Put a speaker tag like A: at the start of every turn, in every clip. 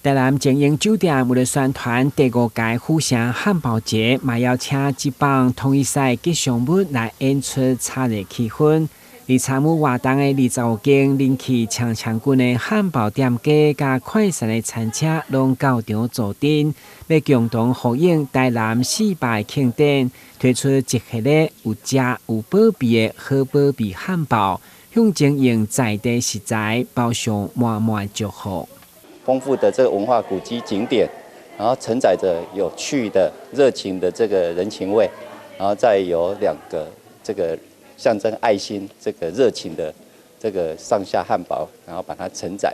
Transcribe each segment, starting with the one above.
A: 台南晶英酒店為了宣傳第五屆府城漢堡節，嘛邀請職棒統一賽吉祥物來演出炒熱氣氛。佇參與活動的25間人氣強強滾的漢堡店家佮快閃的餐車，攏到場助陣，欲共同呼應台南400慶典，推出一系列有食有保庇的好保庇漢堡，象徵用在地食材包上滿滿祝福。
B: 豐富的這個文化古蹟景點，然後承載着有趣的、熱情的這個人情味，然後再有兩個這個象徵愛心、這個熱情的這個上下漢堡，然後把它承載，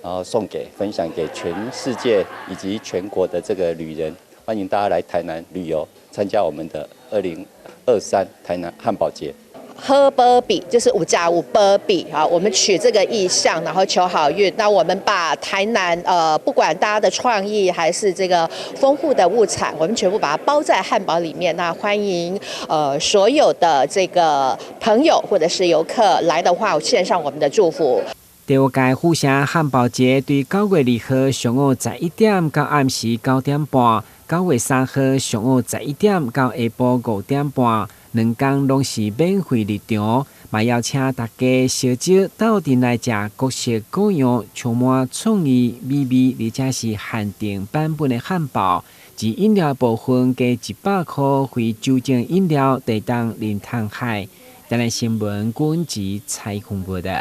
B: 然後送給、分享給全世界以及全國的這個旅人，歡迎大家來台南旅遊，參加我們的2023台南漢堡節。
C: 好保庇就是有食有保庇啊，我們取這個意象，然後求好運。那我們把台南不管大家的創意還是這個豐富的物產，我們全部把它包在漢堡裡面。那歡迎所有的這個朋友或者是遊客來的話，我獻上我們的祝福。
A: 第五屆府城漢堡節對9月2號上午11點到暗時9點半，9月3號上午十一點到下晡5點半，兩工攏是免費入場，嘛邀請大家相招鬥陣來食各式各樣充滿創意、美味而且是限定版本的漢堡。佇飲料部分加100塊非酒精飲料，會當零通海。台南新聞郭文吉採訪報導。